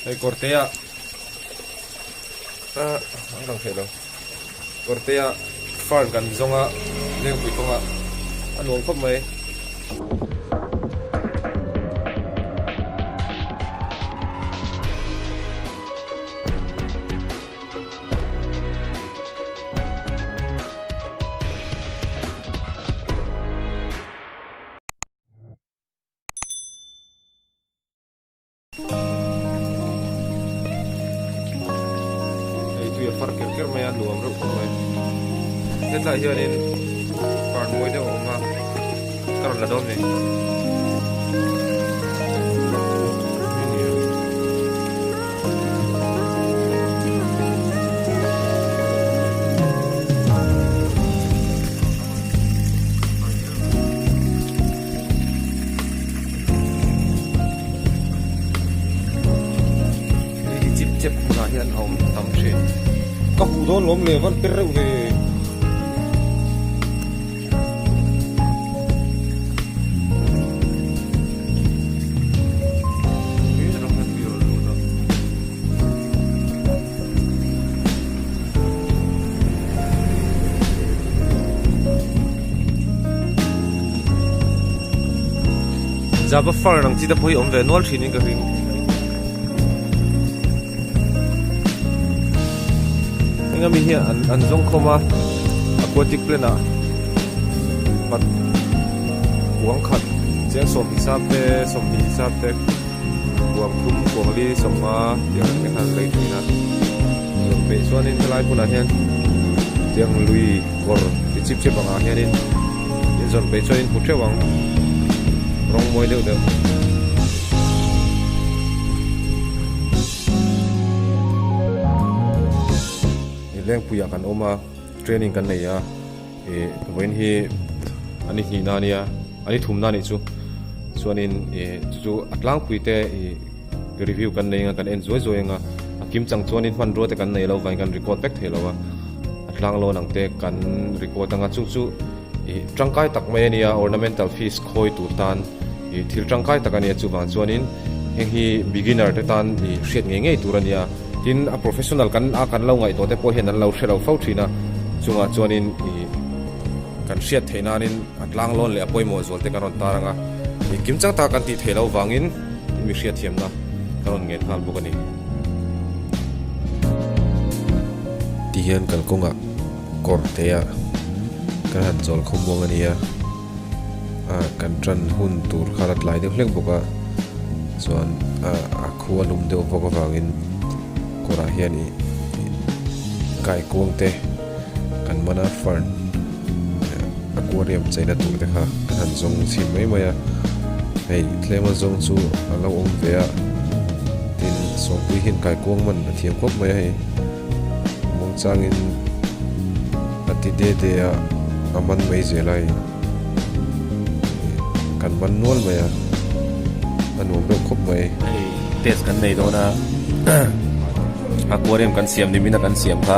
Hei kawrtea ah an lang theih lo kawrtea fern kan zawng a lengpui kawng ah a nuam khawp mai. Hei tui a far ker ker mai a nuam reuh khawp mai hetlai hianin far mawi deuh a awm a ka rawn la dawn ni. Hei hi chip chep hmunah hian a awm tam thin. Ka huh dawn lawm le van per reuh ve. Java fern ang chi te pawh hi awm ve nual thin in ka ring. Eng ami hi an an zawng khawm a aquatic plant ah pat kuang khat cheng sawmhnih sap te sawmhnih sap te kuang thum kuang li sawmnga tih ang te khan lei thin a rawn peih chuanin helai hmunah hian tiang lui kawr ti chip chip angah hianin in zawn peih chuan in hmu theuh ang rawng mawi deuh deuh. Lengpuiah kan awm a training kan nei a ih vawiin hi an i hnihna a nia an i thumna a nih chu chuanin ih chu chu a tlangpui te ih review kan nei anga kan en zuai zuai anga a kim chang chuanin hmanrua te kan nei lo vangin kan record vek thei lo a a tlang lawn ang te kan record anga chung chu ih tangkai tak mai a nia ornamental fish khawi tur tan ih thil tangkai tak a nia chuvang chuanin heng hi beginner te tan ih hriat ngei ngei tur a nia. Tin, a professional kan a kan lo ngaihtuah te pawh hian an lo hre lo fo thin a, chungah chuanin ih kan hriat theih nanin a tlang lawn leh a pawimawh zual te kan rawn tar ang a, ih kim chang tak kan tih theih loh vangin mi hriatthiamna ka rawn ngen nghal bawk a ni. Tihian kalkawngah kawr te ah kan han chawl khawm muang a nia. ah kan tan hun tur kha la tlai deuh hlek bawk a chuan ah a khua lum deuh bawk avangin kawrah hian ih kaikuang te kan man a fern aquarium cheina tur te kha kan han zawng chhin mai mai a hei tlem a zawng chu a lo awm ve a tin sawmpui hian kaikuang man a thiam khawp mai a hei muangchangin a ti de de a a man mai zel a hei kan man nual mai a a nuam deuh khawp mai. Hei test kan nei dawn a aquarium kan siam nimin a kan siam kha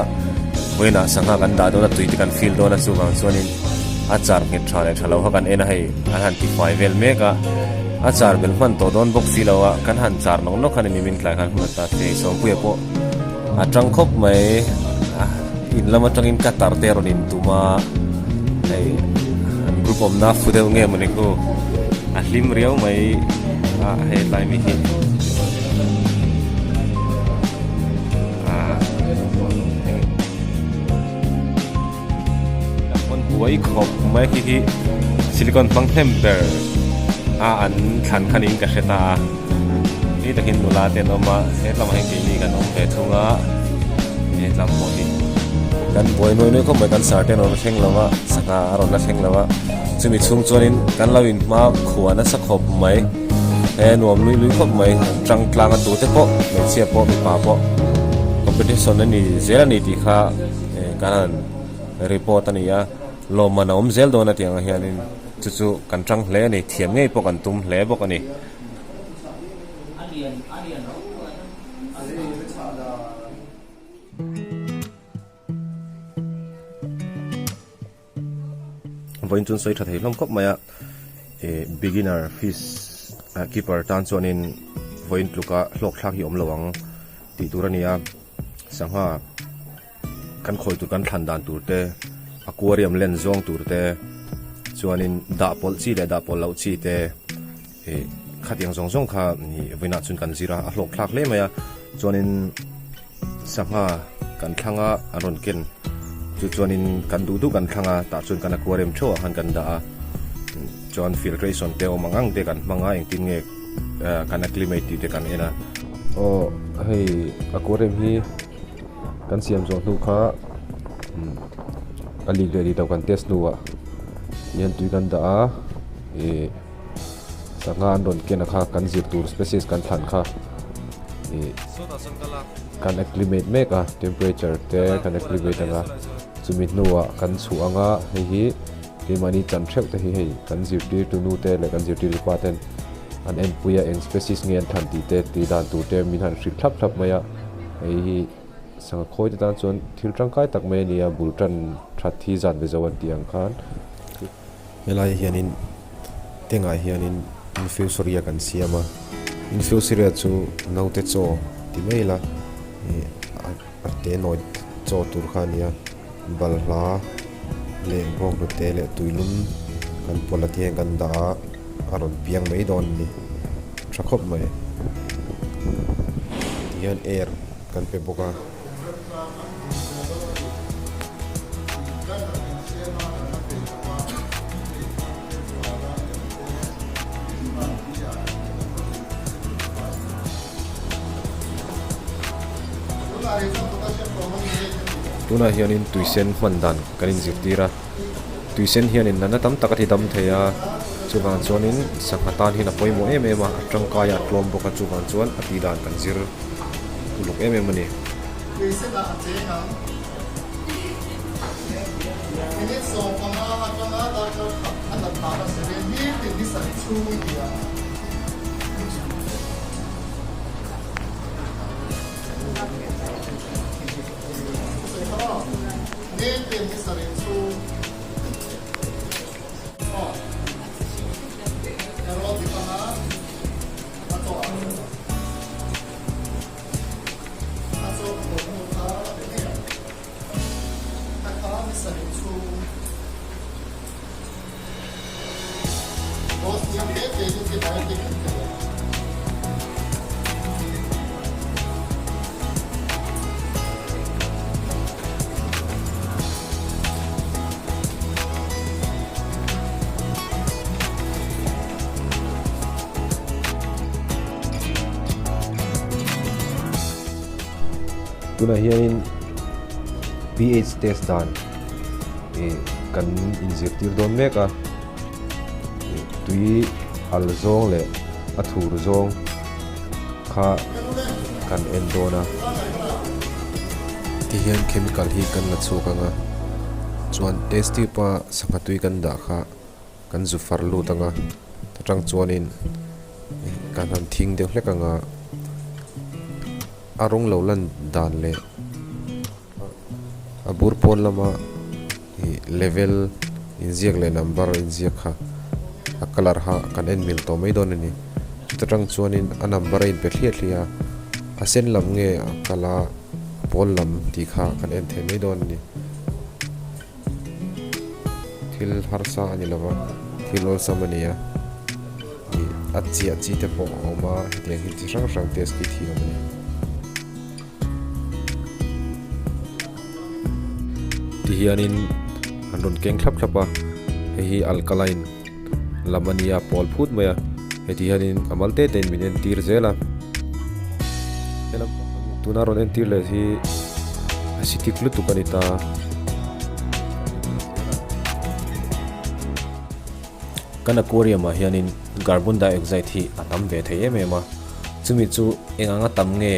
vawiinah sangha kan dah dawn a tui te kan fill dawn a chuvang chuanin a char nghet tha leh tha lo kha kan en a hei an han ti fai vel mek a a char bel hman tawh dawn bawk si lo a kan han char nawk nawk kha ni nimin tlai khan hun a ta thei sawmpuia pawh a tang khawp mai in lam atangin ka tar te a rawn in tum a hei an group awmna fu deuh nge mawni khu a hlim riau mai a hetlai mi hi ah pawn buai khawp mai khi hi silicon hmang hnem ber a an thlan khan in ka hre ta a ni takin nula te an awm a hetlamah hian keini kan awm ve thung a hetlam pawh hi kan buai nuai nuai khawp mai kan sar te an rawn thleng lo a sangha a rawn la thleng lo a chumi chhung chuanin kan lo inhma khua nasa khawp mai he nuam lui lui khawp mai tang tlang a tute pawh hmeichhia pawh mipa pawh competition a ni zel a ni tih kha. Kan han report a ni a, lawmman a awm zel dawn a tih ang hianin chu chu kan tang hle a ni, thiam ngei pawh kan tum hle bawk a ni. Vawiin chuan sawi tha thei hlawm khawp mai a, ih beginner fish keeper tan chuanin. vawiin tluka hlawk thlak hi awm lo ang tih tur a ni a, sangha kan khawi tur kan thlan dan tur te, aquarium len zawng tur te, chuanin dah pawlh chi leh dah pawlh loh chi te ih khatiang zawng zawng kha ih vawiinah chuan kan zir a, a hlawk thlak hle mai a, chuanin sangha kan thlang a an rawn ken chu chuanin kan duh duh kan thlang a tah chuan kan aquarium theuhah khan kan dah a chuan filtration te awm ang ang te kan hmang a engtin nge kan acclimate tih te kan en a. Aw hei aquarium hi kan siam zawh hnu kha a lik leh lik loh kan test hnuah hian tui kan dah a ih sangha an rawn ken a kha kan zir tur species kan thlan kha ih kan acclimate mek a temperature te kan acclimate ang a chumi hnuah kan chhuah ang a hei hi keimahni chan theuh te hi hei kan zirtirtu nu te leh kan zirtirtu pa ten an enpui a eng species nge an thlan tih te tih dan tur te min han hrilh thlap thlap mai a hei hi sangha khawi te tan chuan thil tangkai tak mai a ni a bul tan that hi zan ve zo an tih ang khan. Helai hianin tengah hianin infusoria kan siam a infusoria chu naute chaw ti mai ila ih a te nawi chaw tur kha a ni a balhla leh bawnghnute leh tuilum kan pawlh a te hian kan dah a a rawn piang mai dawn a ni tha khawp mai tihian air kan pe bawk a. Tunah hianin tuisen hman dan kan inzirtir a, tuisen hianin natna tam tak a ti dam thei a, chuvang chuanin sangha tan hian a pawimawh em em a, a tangkai a, a tlawm bawk a, chuvang chuan a tih dan kan zir uluk em em a ni. Tunah hianin pH test dan ih kan inzirtir dawn mek a ih tui al zawng leh a thur zawng kha kan en dawn a. Tihian chemical hi kan la chhuak ang a chuan test tube a sangha tui kan dah kha. Kan zu far lut ang a, atang chuanin kan han thing deuh hlek ang a, a rawng lo lan dan leh a bur pawn lama ih level inziak leh number inziak kha a colour kha kan en mil tawh mai dawn a ni. Chuta tang chuanin a number a inpe thliah thliah a, a sen lam nge a kal a, a pawn lam tih kha kan en thei mai dawn a ni. Thil harsa a ni lo va, thil awlsam a ni a, ih a chiah chi te pawh a awm a, hetiang hi chi hrang hrang test kit hi a awm a ni. Tihianin an rawn keng thlap thlap a, hei hi alkaline lam a nia pawl phut mai a, heti hianin a mal te tein min entir zel a, tuna rawn entir leh hi a sitik lutuk a ni ta. Kan aquarium ah hianin carbon dioxide hi a tam ve thei em em a, chumi chu eng anga tam nge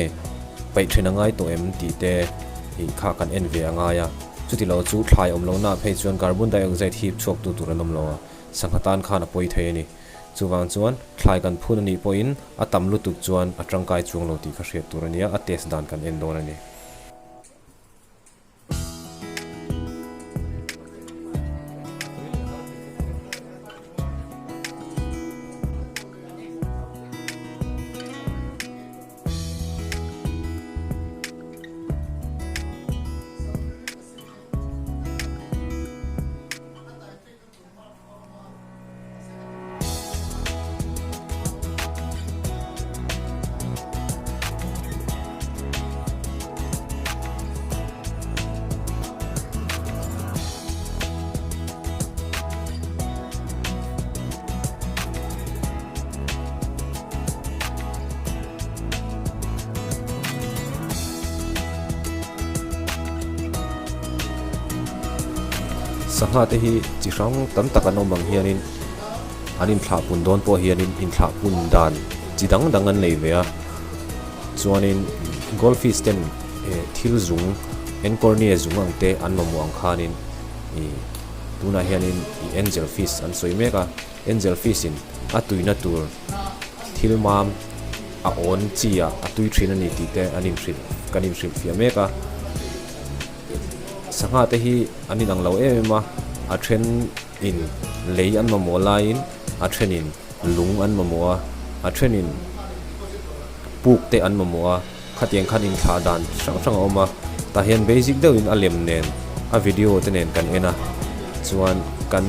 paih then a ngai tawh em tih te ih kha kan en ve a ngai a. Chuti lo chu thlai awm lohna phei chuan carbon dioxide hip chhuak tu tur an awm lo a, sangha tan khan a pawi thei a ni. Chuvang chuan thlai kan phun a nih pawhin a tam lutuk chuan a tangkai chuang lo tih kha hriat tur a nia, a test dan kan en dawn a ni. Sangha te hi chi hrang tam tak an awm ang hianin an inthlah pun dawn pawh hianin inthlah pun dan chi dang dang an nei ve a. Chuanin goldfish ten thil zung encornia zung ang te an mamawh ang khanin ih tunah hianin ih angel fish an sawi mek a angel fish in a tuina tur thil mam a awn chi ah a tui thin a ni tih te an inhrilh kan inhrilh fiah mek a sangha te hi an inang lo em em a a then in lei an mamawh laiin a then in lung an mamawh a a then in puk te an mamawh a khatiang khan inthlah dan hrang hrang a awm a tah hian basic deuhin a lem nen a video te nen kan en a chuan kan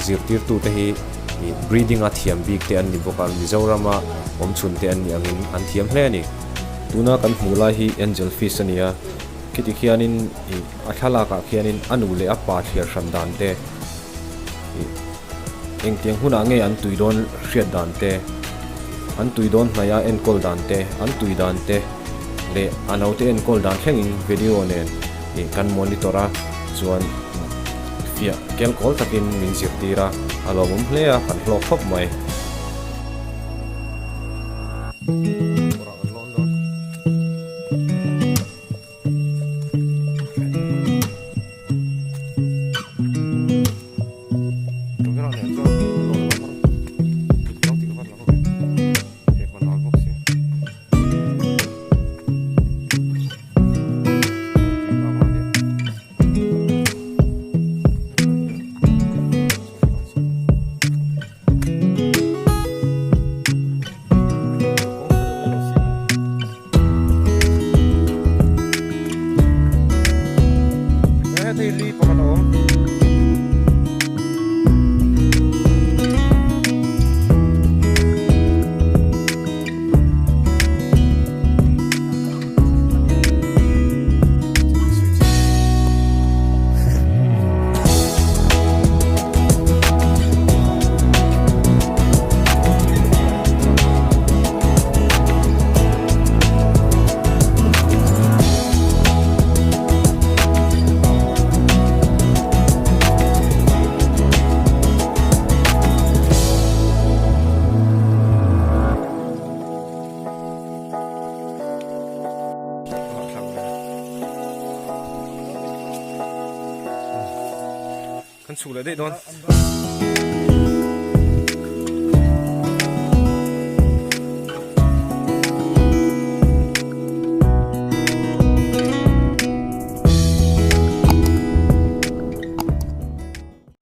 zirtirtu te hi ih breeding a thiam bik te an ni bawk a Mizorama awm chhun te an nih angin an thiam hle a ni. Tuna kan hmuh lai hi angel fish a ni a khiti khianin ih a thlalak ah khianin a nu leh a pa thliar hran dan te ih Engtiang hunah nge an tui dawn hriat dan te, an tui dawn hnaia enkawl dan te, an tui dan te leh a naute enkawl dan thlengin video nen ih kan monitor a, chuan fiah kelkawl takin min zirtir a, a lawmawm hle a, kan hlawk khawp mai. Kan chhuk leh daih dawn.